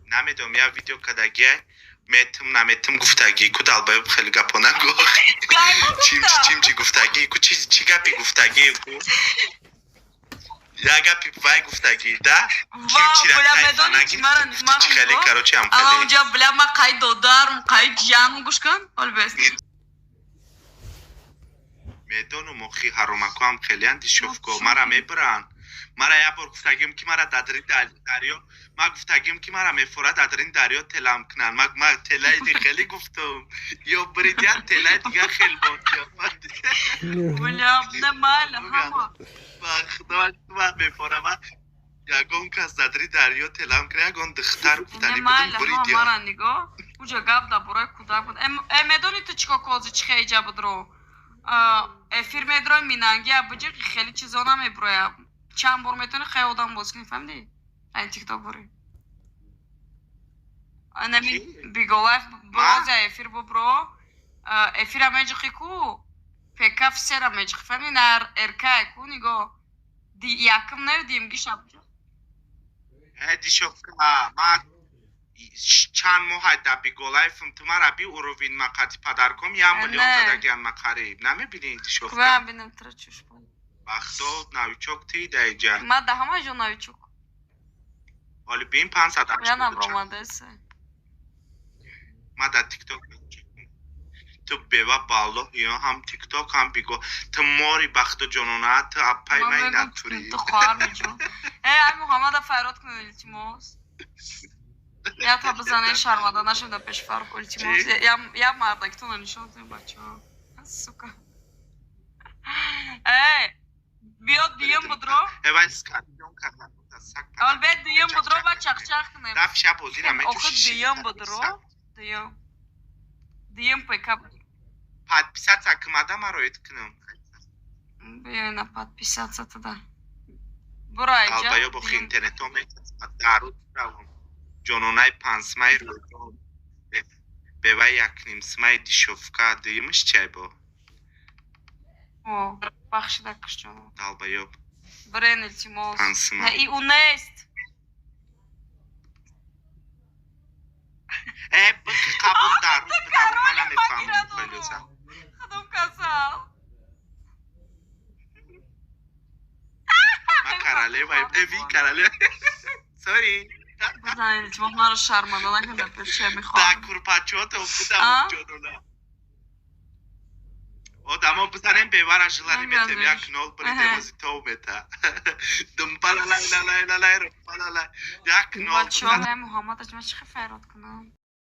Намедонам, як видео кардагия, метум наметум гуфтагӣ ку, долбоёб, хеле гапо нагӯ. Чимчи чимчи гуфтагӣ ку, чӣ гапи гуфтагӣ ку, як гапи вай гуфтагӣ да. Чимчи хеле, короче, ам хеле. Унҷа, бля, ма қай додарм, қай ҷиянм, гӯш кун, олбес. Медонум, охи, ҳаромакоам хелеан, дешёвко, мара мебаранд. Мара як бор гуфтагим, ки мара дадрин дарё, ма гуфтагим, ки мара мефора дадрин дарё телам кунанд. Ма телаи хеле гуфтум, ё бридян телаи дига хел бод. Бля, нормально, ҳама. Худо, ма мефора, ма ягон кас дадри дарё телам кунад, ягон духтар гуфтани будум, бридя. Мара нигоҳ, уҷа гап дар бораи кӯдак буд. Э, медони ту чӣ кор кози, чӣ хеҷа будро эфир медрои, минанги абиҷи, хеле чизо намеброя. Чанд бор метавони хеле одам боз кунӣ, фаҳмидӣ? Айн Тикток бурӣ, анами Биголайф боза эфир бубро, эфира меҷиқӣ ку, пека всера меҷиқӣ, фаҳмидӣ? На рк ку, нигоҳ, якм не димгиш. Дешёвка, ма чанд моҳ дар Биголайфм, ту мара би уровень ма қати падарком 1 миллион задагиан, ма қариб намебинӣ, дешёвка? Бинам тра чуш. Вақто новичок ти даиҷа. Ма да ҳама ҷо новичок. Оли бин, 500. Я набромадасе. Ма дар Тикток ту бева баллоҳ, ё ҳам Тикток, ҳам биго, ту мори бахту ҷонона, ту аппай май натури. Ту хоҳар меҷон. Э, ай Муҳаммада файрод кунед, илтимос. Я та бизане, шарманда нашем дар пеши Фарух, илтимос. Я мардакитона нишон кунем, бачаҳо. Сука. Э, биё, дуюм будро. Аввал биё, дуюм будро, ба чақчақ кунем. Охир дуюм будро. Дуюм. Дуюм пека. Подписаться кумада, маро эд кунам. Биё, на подписаться туда. Бурайҷа. Долбоёб, охи, интернето даруд равам. Ҷононаи пансмаи рӯйдон. Бевай якнимсмаи дешёвка, дуюмаш чай бо? О, бахшида кушҷоно. Долбоёб. Брен, илтимос. Пансма. На, и у нест. Э, бики қабул даруд бидам, ман намефаҳмам хелёса. Худом касал. Ма королева, э, ви королева. Sorry. Бизан, илтимос, маро шарманда накун дар пеши Да мехоҳам. Курпачото будам, ҷонона. Одамо бизанем, бевара жилани метем, як нол бридем, ози то мета. Думпалалай лалай лалай румпалалай. 1-0. Бачаҳо, Муҳаммад, ма чӣ файрод кунам?